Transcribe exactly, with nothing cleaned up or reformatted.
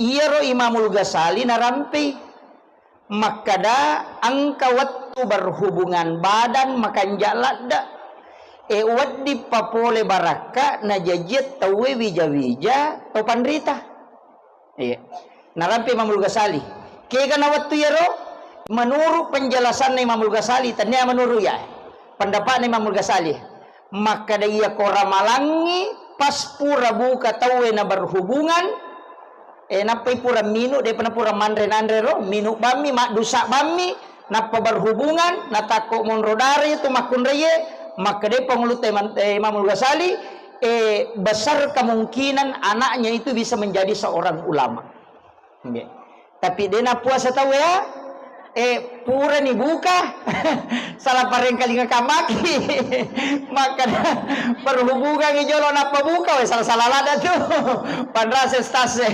Iyaro Imamul Ghazali narampei makkada engka wettu berhubungan badan makanja' ladde'. E, wedding papole barakka najajie tauwe wija-wija to panrita. Iya. Narampei Imamul Ghazali. Kega na wettu iyaro? Menurut penjelasanna Imamul Ghazali, tennia menurut iya. Pendapatna Imamul Ghazali. Makkada iya ko ramalangngi pas pura buka tauwe na berhubungan, e, nappai pura minu, depa na pura manre nanre ro, minu bammi, maddusa bammi, nappa berhubungan, natakko monro dare itu makkunraie, makkada pangulutta Imam, e, Imamul Ghazali, e, besar kemungkinan anaknya itu bisa menjadi seorang ulama. Nggih. Tapi de' napuasa tau ya, e, purani buka, salah parengkalinga kamaki. Makkada berhubungan jolo nappa buka, we, salah-salah ladde' tu. Panrase stase.